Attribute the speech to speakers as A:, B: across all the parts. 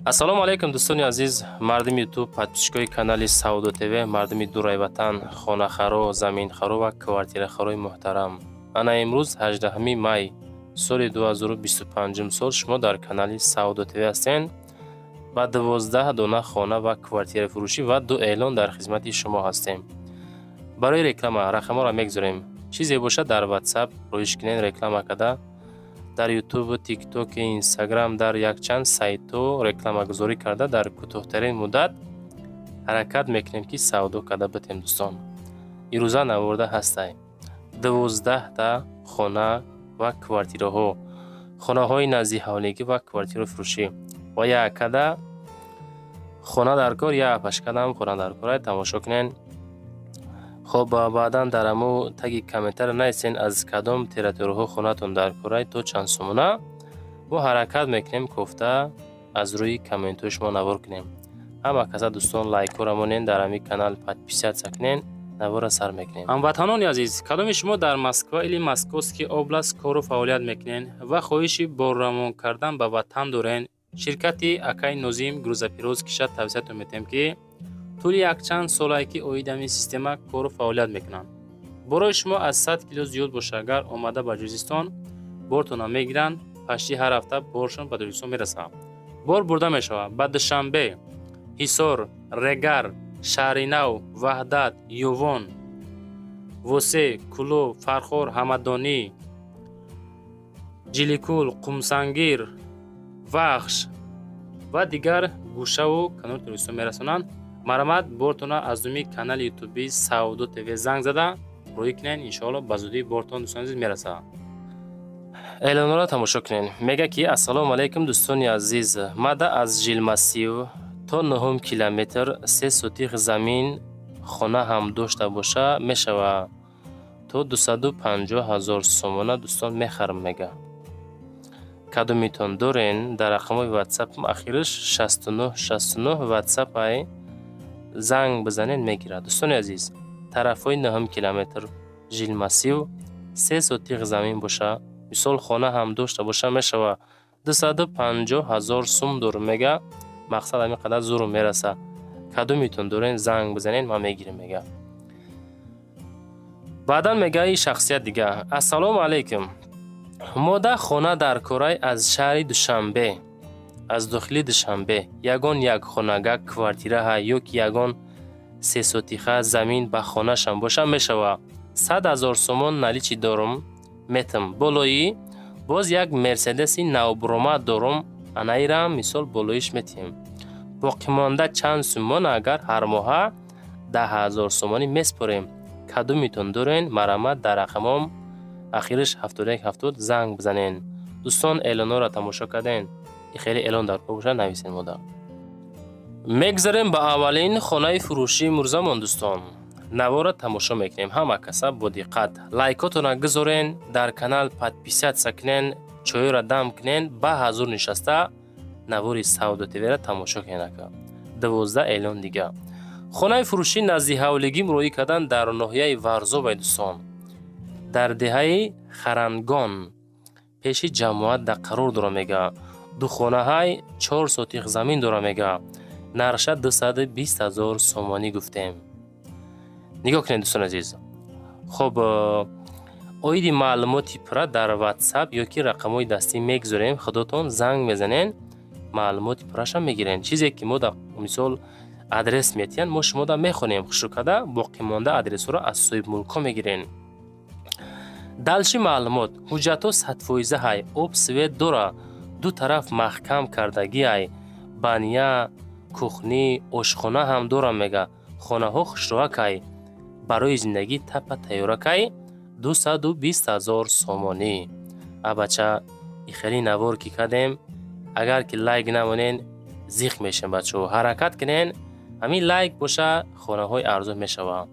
A: Ассалому алайкум, дӯстони азиз, мардуми Ютуб, подписчикои канали Савдо ТВ, мардуми дураи ватан, хонахаро, заминхаро ва квартирахарои муҳтарам. Ана имрӯз 18 май соли 2025 сол шумо дар канали Савдо ТВ ҳастен. Ба 12 дона хона ва квартирафурӯшӣ ва ду эълон дар хизмати шумо ҳастем. Барои реклама рақамҳоро мегузорем. Чизе бошад, дар WhatsApp роиш кунен, реклама карда дар Ютуб, Тикток, Инстаграм, дар якчанд сайтҳо рекламагузорӣ карда, дар кӯтоҳтарин муддат ҳаракат мекунем, ки савдо карда битем. Дӯстон, ирӯза наворда ҳастай 12-та хона ва квартираҳо, хонаҳои наздиҳавлигӣ ва квартираи фурӯшӣ ва яккада хона дар кор, як пашкадам хона дар кор. Тамошо кунен. Хоб, баъдан дар аму таги комментария нависен, аз кадом территорияҳо хонатон дар корай, то чанд сомона. Мо ҳаракат мекунем, кофта аз рӯи комментҳои шумо навор кунем. Ҳама каса, дӯстон, лайкҳоро монен, дар ҳамин канал подписаться кунен. Навора сар мекунем.
B: Ҳамватанони азиз, кадоми шумо дар Москва или Московский область кору фаъолият мекунен ва хоҳиши борравон кардан ба ватан дорен, ширкати акаи Нозим грузоперевозкиша тавсиятон метиҳем, ки тӯли якчанд солае ки оид ҳамин система кору фаъолият мекунанд. Борои шумо аз 100 кило зиёд боша, агар омада ба Ҷузистон бортона мегиранд. Пашти ҳар ҳафта боршон ба Тоҷикистон мерасад. Бор бурда мешавад ба Душанбе, Ҳисор, Регар, Шаҳринав, Ваҳдат, Ювон, Восе, Кӯлоб, Фархор, Ҳамадонӣ, Ҷиликул, Қумсангир, Вахш ва дигар гӯшаву канори Тоҷикистон мерасонанд. Марҳамат, бортона аз думи канали ютуби Савдо ТВ занг зада рӯй кунен. Иншоалло, ба зудӣ бортон, дӯстони азиз, мерасад.
A: Эълонҳоро тамошо кунен. Мега ки: «Ассалому алайкум, дӯстони азиз, мада аз Жилмассив то нуҳум километр 3 сотих замин, хона ҳам дошта боша мешава. То 250 000 сомона, дӯстон, мехарам», мега. Кадомитон дорен, дар рақамҳои ватсапам ахираш 69 69 ватсап ай, занг бизанед, мегирад. Дӯстони азиз, тарафҳои нуҳум километр, Жилмассив, 3 сотих замин боша, мисол, хона ҳам дошта боша мешава. 250 000 сум дор, мега. Мақсад, ҳамин қадар зуру мераса. Кадомитон дорен, занг бизанед, ман мегирем, мега. Баъдан мега и шахсият дига: «Ассалому алайкум, мода хона дар корай аз шаҳри Душанбе, аз дохили Душанбе ягон як хонага, квартираҳа ё ки ягон сесотиха замин ба хонашам боша мешава. 100 000 сомон наличный дорум, метам. Болоӣ боз як Мерседеси навбуромад дорум, анаирам, мисол, болоиш метиҳем. Боқимонда чанд сумон, агар ҳар моҳа 10 000 сомонӣ меспорем. Кадомитон дорен, марҳамат, дар рақамом ахираш 71 70 занг бизанен». Дӯстон, эълонҳоро тамошо карден. Хеле эълон дар кор бошад, нависен мода. Мегзарем ба аввалин хонаи фурӯшии мурзамон. Дӯстон, навора тамошо мекунем ҳама каса бо диққат. Лайкотона гузорен, дар канал подписаться кунен, чойро дам кунен, ба ҳазур нишаста навори Савдо ТВра тамошо кунен. Ака, 12 эълон дига. Хонаи фурӯшӣ назди ҳавлигӣ муроӣ кардан дар ноҳияи Варзобай, дӯстон, дар деҳаи Харангон, пеши ҷамоат да қарор дора, мега. Ду хонаҳай, 4 сотих замин дора, мега. Нархша 220 000 сомонӣ гуфтем. Нигоҳ кунед, дӯстони азиз. Хоб, оиди маълумоти пурра дар Ватсап ё ки рақамҳои дастӣ мегузорем, худотон занг мезанен, маълумоти пурраша мегирен. Чизе ки мо, мисол, адрес метиҳанд, мо шумода мехонем хушрӯ карда, боқимонда адресҳоро аз соҳибмулкҳо мегирен. Дальше маълумот: ҳуҷҷатҳо 100-фоиза ҳай, об, свет дора, ду тараф маҳкам кардагиай, баня, кухня, ошхона ҳам дорам, мега. Хонаҳо хушрӯакай, барои зиндагӣ тапа тайёракай. 220 000 сомонӣ. Абача, ихели навор ки кардем, агар ки лайк намонен, зиқ мешем. Бачаҳо, ҳаракат кунен, ҳамин лайк боша, хонаҳои арзон мешава.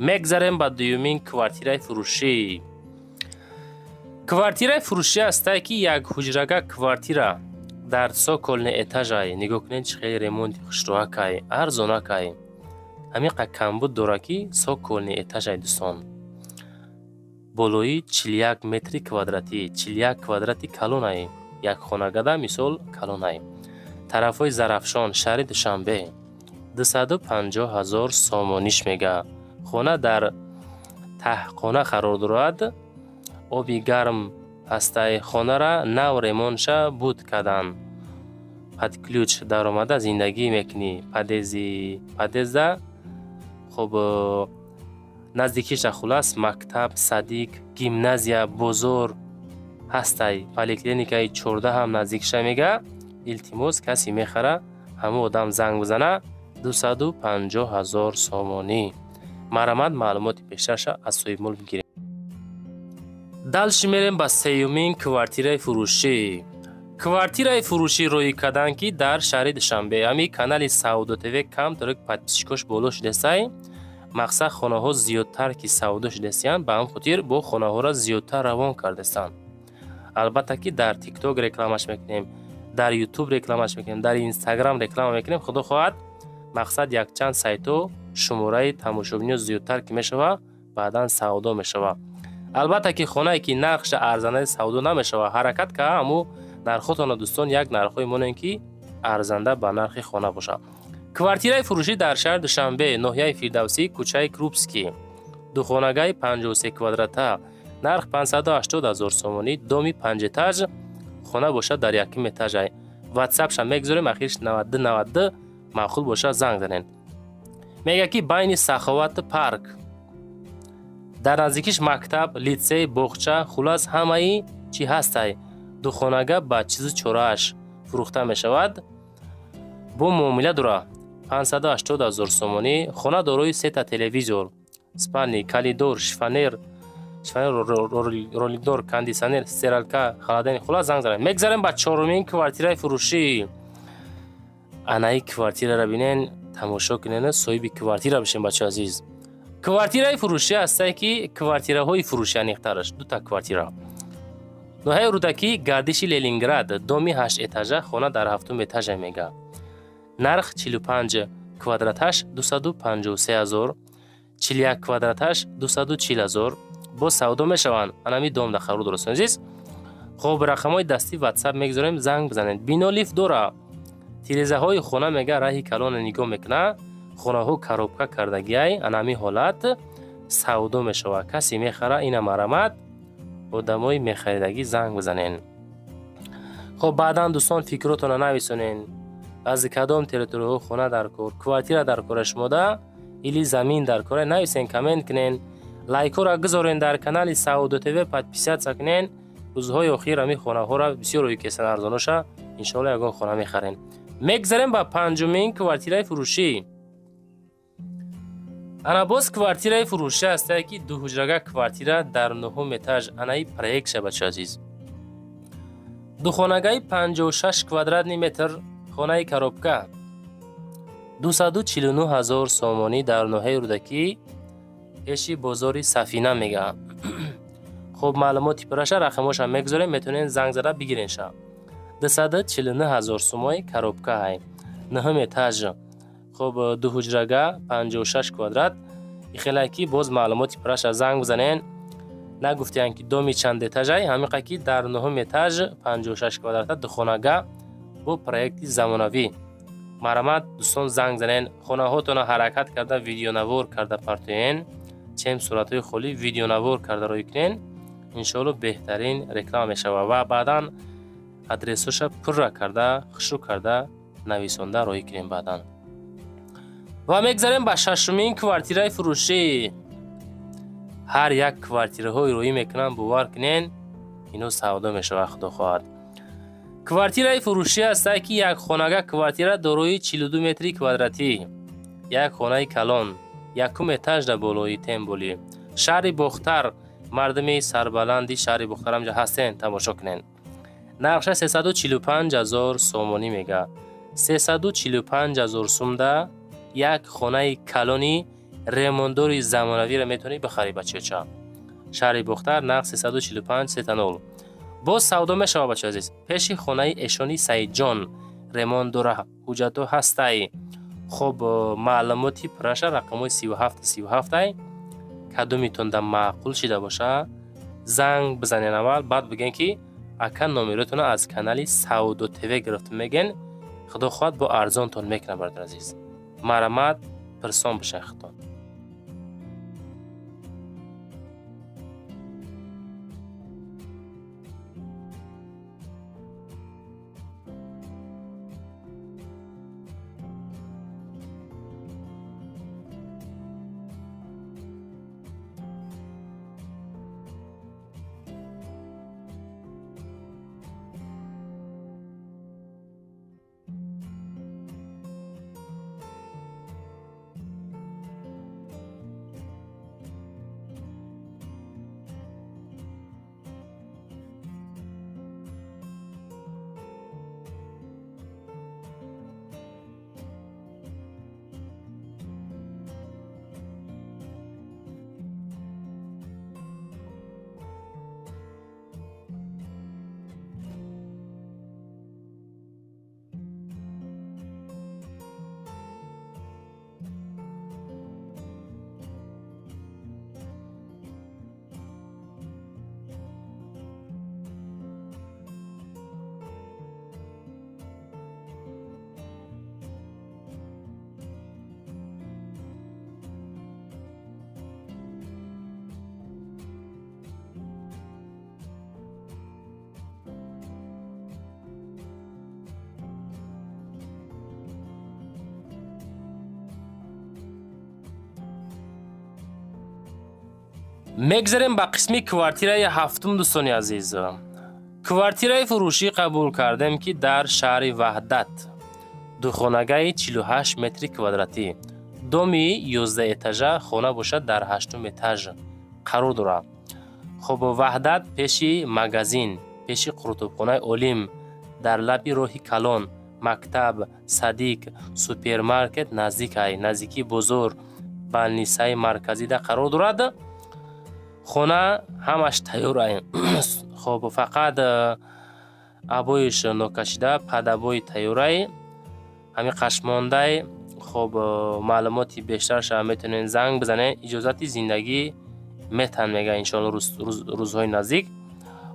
A: Мегзарем ба дуюмин квартираи фурӯшӣ. Квартираи фурӯшӣ ҳастае, ки як ҳуҷрага квартира дар цокольный этажай. Нигоҳ кунед, чӣ хеле ремонти хушрӯакай, арзонакай. Ҳамин қа камбуд дора, ки цокольный этажай, дӯстон. Болои 41 метри квадратӣ, 41 квадрати калонай, як хонагада, мисол, калонай. Тарафҳои Зарафшон, шаҳри Душанбе. 250 ҳазор сомониш мега. Хона дар таҳқона қарор дорад. Оби гарм ҳастай. Хонара нав ремонтша буд карданд. Под ключ даромада зиндагӣ мекунӣ. Подъезда хоб наздикиша хулас мактаб, садик, гимназия, бозор ҳастай. Поликлиникаи 14 ҳам наздикиша мега. Илтимос, касе мехара, ҳамон одам занг бизана. 250 ҳазор сомонӣ. Марҳамат, маълумоти бештарша аз соҳибмулк бигирем. Дальше мерем ба сеюмин квартираи фурӯшӣ. Квартираи фурӯшӣ роӣ карданд, ки дар шаҳри Душанбе. Ҳамин канали Савдо ТВ камтарак подписчикош боло шудасай. Мақсад, хонаҳо зиёдтар ки савдо шудастиянд, ба ҳам хотир бо хонаҳоро зиёдтар равон кардастанд. Албатта ки дар Тикток рекламаш мекунем, дар Ютуб рекламаш мекунем, дар Инстаграм реклама мекунем. Худо хоҳад, мақсад, якчанд сайтҳо шумораи тамошобиниё зиёдтар ки мешава, баъдан савдо мешава. Албатта ки хонае ки нархша арзанда савдо намешава. Ҳаракат ка ҳаму нархотона, дӯстон, як нархҳое монем, ки арзанда ба нархи хона бошад. Квартираи фурӯшӣ дар шаҳри Душанбе, ноҳияи Фирдавсӣ, кӯчаи Крупский, духонагаи 53 квадрата, нарх 580 ҳазор сомонӣ, доми панҷэтаж, хона бошад дар якум этажай. Ватсапша мегузорем, ахирш 92 92, маъқул бошад, занг занед. Мега ки байни Саховату парк, дар наздикиш мактаб, литсей, боғча, хулас ҳамаи чӣ ҳастай. Духонага ба чизу чорааш фурӯхта мешавад, бо муомила дора. 580 ҳазор сомонӣ. Хона дорои сета телевизор, спальни, коридор, шифоньер, роликдор, кондитсионер, стиралка, холодильник. Хулас, занг занед. Мегзарем ба чорумин квартираи фурӯшӣ. Анаи квартираро бинен, тамошо кунен, соҳиби квартира бишем, бачаи азиз. Квартираи фурӯшӣ ҳастае ки квартираҳои фурӯшӣ, аниқтараш дута квартира. Ноҳияи Рӯдакӣ, гардиши Ленинград, доми ҳашт этажа, хона дар ҳафтум этажа мега. Нарх 45 квадраташ 253 ҳазор, 41 квадраташ 240 ҳазор. Боз савдо мешаванд. Анами дом дар қарор дорад, азиз. Хоб, рақамҳои дастӣ ватсап мегузорем, занг бизанед. Бино лифт дора. Тирезаҳои хона мега раҳи калона нигоҳ мекунад. Хонаҳо коробка кардагиай. Анами ҳолат савдо мешавад. Касе мехара, ина марҳамат, одамои мехаридагӣ занг бизанен. Хоб, баъдан, дӯстон, фикротонро нависонен, аз кадом территорияҳо хона дар кор, квартира дар кора шумода или замин дар кора, нависен, коммент кунен, лайкҳоро гузорен, дар канали Савдо ТВ подписаться кунен. Рӯзҳои охир ҳамин хонаҳоро бисёр рӯй кесан арзоноша. Иншоалло, ягон хона мехарем. Мегзарем ба панҷумин квартираи фурӯшӣ. Ана боз квартираи фурӯшӣ ҳастае, ки дуҳуҷрага квартира дар нуҳум этаж. Анаи проектша, бача азиз. Духонагаи 56 квадратный метр, хонаи коробка, 249 ҳазор сомонӣ, дар ноҳияи Рӯдакӣ, пеши бозори Сафина мега. Хуб, маълумоти пурраша рақамҳоша мегузорем, метавонед занг зада бигиренша. 249 ҳазор сумои коробка ҳай, нуҳум этаж. Хуб, дуҳуҷрага, 56 квадрат. Ихелае ки боз маълумоти пурраша занг бизанен. Нагуфтиянд, ки доми чанд этажай, ҳамиқа ки дар нуҳум этаж, 56 квадрата, духонага бо проекти замонавӣ. Марҳамат, дӯстон, занг занен. Хонаҳотонро ҳаракат карда видеонавор карда партоен, чем суратҳои холӣ, видеонавор карда рӯй кунен. Иншоалло, беҳтарин реклама мешавад ва баъдан адресҳоша пурра карда, хушрӯ карда нависонда роҳӣ кунем баъдан. Ва мегзарем ба шашумин квартираи фурӯшӣ. Ҳар як квартираҳои роҳӣ мекунам, бовар кунен, ино савдо мешавад, худо хоҳад. Квартираи фурӯшӣ ҳастае, ки як хонага квартира дорои 42 метри квадратӣ, як хонаи калон, якум этаж, дар болои темболи шаҳри Бохтар. Мардуми сарбаланди шаҳри Бохтар ҳамҷа ҳастен, тамошо кунен. Нархша 345 ҳазор сомонӣ мега. 345 ҳазор сумда як хонаи калони ремонтдори замонавиро метавонӣ бихарӣ, бачаёча. Шаҳри Бохтар, нарх 345 сетанол. Боз савдо мешавад, бачаи азиз. Пеши хонаи эшони Саидҷон, ремонт дора, ҳуҷҷатҳо ҳастай. Хоб, маълумоти пурраша рақамҳои 37 37 ай. Кадомитонда маъқул шида боша, занг бизанен аввал, баъд бигӯен, ки ака, номеротонро аз канали Савдо ТВ гирифтем, мегӯен. Худо хоҳад бо арзонтон мекунад, бародар азиз. Марҳамат, пирсон бошед худтон. Мегзарем ба қисми квартираи ҳафтум, дӯстони азиз. Квартираи фурӯшӣ қабул кардем, ки дар шаҳри Ваҳдат, духонагаи 48 метри квадратӣ, доми 11 этажа, хона бошад дар 8 этаж қарор дорад. Хоб, Ваҳдат пеши магазин, пеши қурутобхонаи Олим, дар лаби роҳи калон, мактаб, садик, супермаркет наздикай, наздикии бозор, балнисаи марказида қарор дорад. Хона ҳамаш тайёр ай. Хоб, фақат обоиш нокашида, падабои тайёрай, ҳамин қашмондай. Хоб, маълумоти бештарша метавонед занг бизанед, иҷозати зиндагӣ метан мега иншоалло рӯзҳои наздик.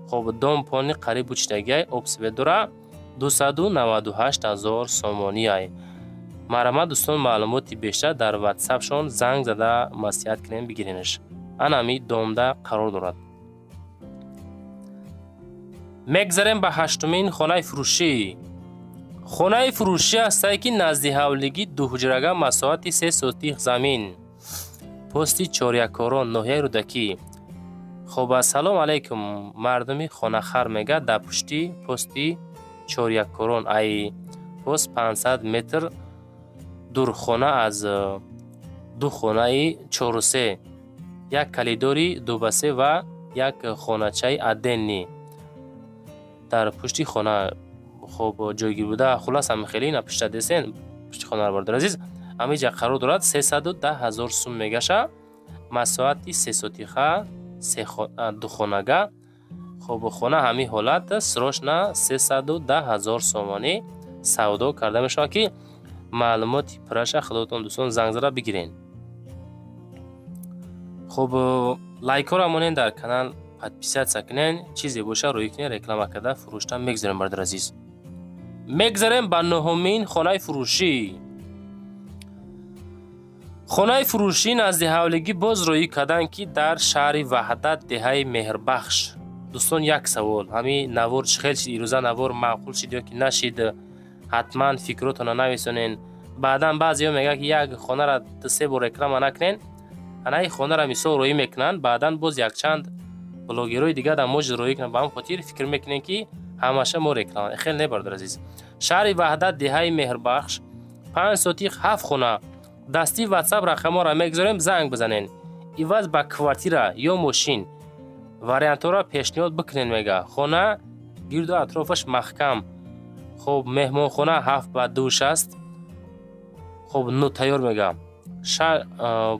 A: Хоб, дом пони қариб бучидагиай, об свет дора, 298 ҳазор сомониай. Марҳамат, дӯстон, маълумоти бештар дар ватсапшон занг зада маслиҳат кунем, бигиренаш. Анами домда қарор дорад. Мегзарем ба ҳаштумин хонаи фурӯшӣ. Хонаи фурӯшӣ ҳастае, ки назди ҳавлигӣ дуҳуҷрага, масоҳати 3 сотих замин, пости Чорякорон, ноҳияи Рӯдакӣ. Хоб, ассалому алайкум, мардуми хонахар мега, дар пушти пости Чорякорон, ай пост 500 метр дур, хона аз ду хонаи 4-3, як калидори 2-3 ва як хоначаи аденни дар пушти хона хоб ҷойгир буда. Хулас, ҳами хеле ина пушта десен, пушти хонаро, бародар азиз, ҳамиҷа қарор дорад. 310 ҳазор сум мегаша, масоҳати 3 сотиха, духонага. Хоб, хона ҳамин ҳолат срочно 310 ҳазор сомонӣ савдо карда мешавад, ки маълумоти пурраша худотон, дӯстон, занг зада бигирен. Хоб, лайкҳоро монен, дар канал подписаться кунен, чизе боша рӯй кунен, реклама карда фурӯшта мегзарем, бародар азиз. Мегзарем ба нуҳумин хонаи фурӯшӣ. Хонаи фурӯшӣ назди ҳавлигӣ боз рӯӣ карданд, ки дар шаҳри Ваҳдат, деҳаи Меҳрбахш. Дӯстон, як савол: ҳамин навор чӣ хел шид? Ирӯза навор маъқул шид ё ки нашид? Ҳатман фикротонро нависонен. Баъдан баъзеҳо мегӯянд, ки як хонаро ду-се бор реклама накунен. Анаи хонаро мисол рӯӣ мекунанд, баъдан боз якчанд блогерҳои дигар дар моҷ рӯӣ кунанд. Ба ҳам хотир фикр мекунем, ки ҳамаша мо реклама. Хел не, бародар азиз. Шаҳри Ваҳдат, деҳаи Меҳрбахш, 5 сотих, 7 хона. Дасти ватсап рақамҳоро мегузорем, занг бизанен. Иваз ба квартира ё мошин вариантҳоро пешниҳод бикунен, мега. Хона гирду атрофаш маҳкам. Хоб, меҳмонхона 7 ба 2 аст. Хоб, ну тайёр мега.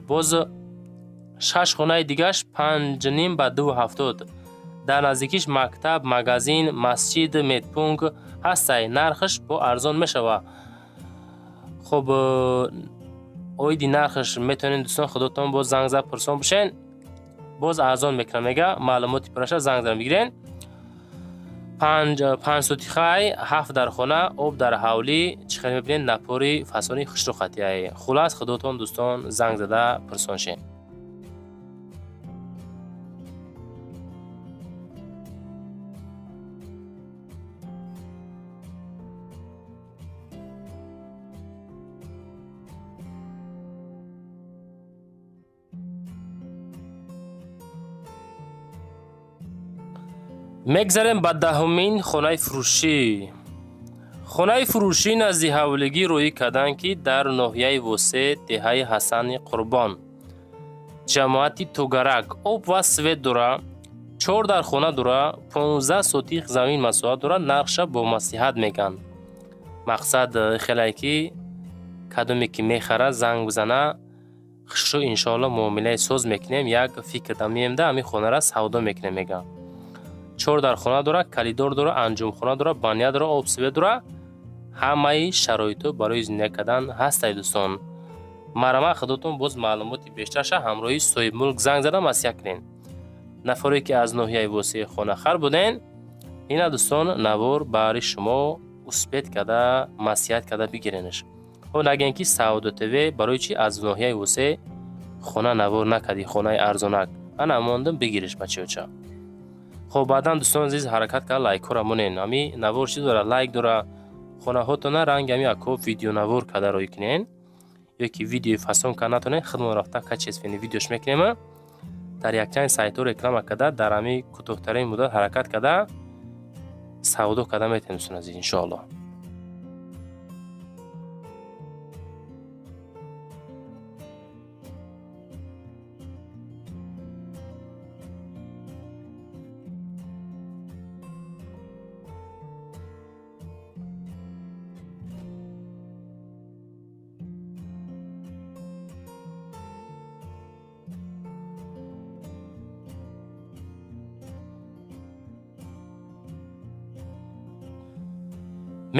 A: Боз 6 хонаи дигаш 5.5 ба 2.70. Дар наздикиш мактаб, магазин, масҷид, медпункт ҳастай, нархаш бо арзон мешавад. Хоб, оиди нархаш метавонед, дӯстон, худотон боз занг зад пурсон бошен, боз арзон мекунам мега. Маълумоти пурраша занг зада бигирен. 5 сотихай, 7 дар хона, об дар ҳавлӣ. Чӣ хел мебинед, напори фасони хушрӯ қатияй. Хулас худотон дӯстон занг зада пурсон шед. Мегзарем ба 10-умин хонаи фурӯшӣ. Хонаи фурӯшӣ назди ҳавлигӣ рӯӣ карданд, ки дар ноҳияи Восе, деҳаи Ҳасани Қурбон, ҷамоати Тугарак, об ва свет дора, 4 дар хона дора, 15 сотих замин масоҳат дора, нархша бо маслиҳат мегӯянд. Мақсад хелае ки кадоме ки мехара занг бизана, хушрӯ иншоалло муомилаи соз мекунем, як фикр дамиемда ҳамин хонара савдо мекунем мегӯянд. 4 дар хона дора, калидор дора, анҷумхона дора, баня дора, об свет дора. Ҳамаи шароито барои зиндагӣ кардан ҳастай дӯстон. Марама худотон боз маълумоти бештарша ҳамроҳи соҳибмулк занг зада маслиҳат кунед. Нафаре ки аз ноҳияи Восеи хонахар буден, ина дӯстон навор баҳри шумо успет карда маслиҳат карда бигиренаш. Ҳо нагӯен ки Савдо ТВ барои чи аз ноҳияи Восе хона навор накардӣ, хонаи арзонак. Ана мондам бигириш бачаёча. Хоб баъдан дӯстон азиз ҳаракат карда лайкҳоро монен. Ҳами навор чӣ дора? Лайк дора. Хонаҳотона ранги ҳами ако видеонавор карда рӯй кунен ё ки видеои фасон карда натонен, худмон рафта качествени видеош мекунем. Дар якчанд сайтҳо реклама карда дар ҳами кӯтоҳтарин муддат ҳаракат карда савдо карда метавонем дӯстон азиз иншоаллоҳ.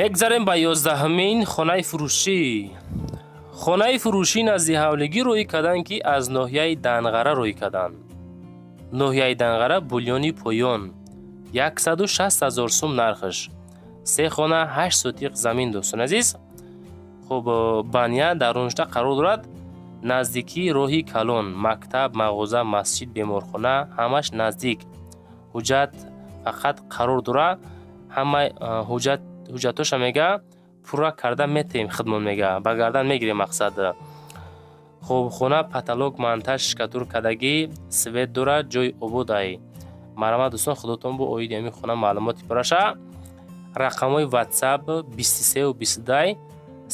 A: Мегзарем ба 11-умин хонаи фурӯшӣ. Хонаи фурӯшӣ назди ҳавлигӣ рӯй карданд, ки аз ноҳияи Данғара рӯй карданд. Ноҳияи Данғара, Булёни поён, 160 000 сум нархш. 3 хона, 8 сотиқ замин дӯстон азиз. Хуб, баня дар онҷа қарор дорад. Наздикии роҳи калон, мактаб, мағоза, масҷид, беморхона ҳамаш наздик. Ҳуҷҷат фақат қарор дора, ҳама ҳуҷҷатоша мега пурра карда метаем хидмон мега, ба гардан мегирем мақсад. Хуб, хона потолок монтаж штукатур кардагӣ, свет дора, ҷои ободай. Марҳамат дӯстон худотон бо оиди ҳамин хона маълумоти пурраша. Рақамҳои WhatsApp 23 22,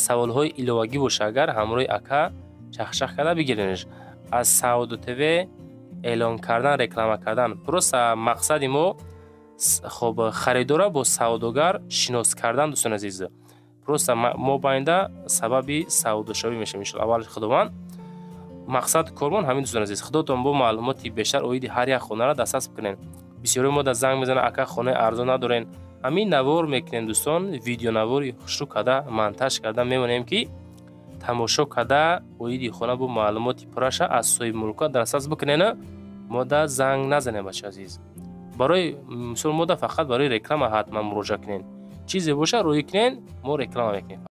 A: саволҳои иловагӣ боша агар ҳамроҳи ака чахчах карда бигиренш. Аз Савдо ТВ эълон кардан, реклама кардан. Просто мақсади мо хоб харидора бо савдогар шинос кардан дӯстон азиз. Просто мо байнда сабаби савдошавӣ мешавем иншоаллоҳ. Аввал Худованд мақсад кормон ҳамин дӯстон азиз. Худотон бо маълумоти бештар оиди ҳар як хонара дастрас бикунед. Бисёре мо да занг мезананд, ака хонаи арзон надорен. Ҳамин навор мекунем дӯстон, видеонавори хушрӯ карда монтаж карда мемонем ки тамошо карда оиди хона бо маълумоти пурраша аз соҳибмулкҳо дастрас бикунед. Мо да занг назанем бача азиз. Барои мисол мо да фақат барои реклама ҳатман муроҷиат кунед. Чизе боша рӯй кунед, мо реклама мекунем.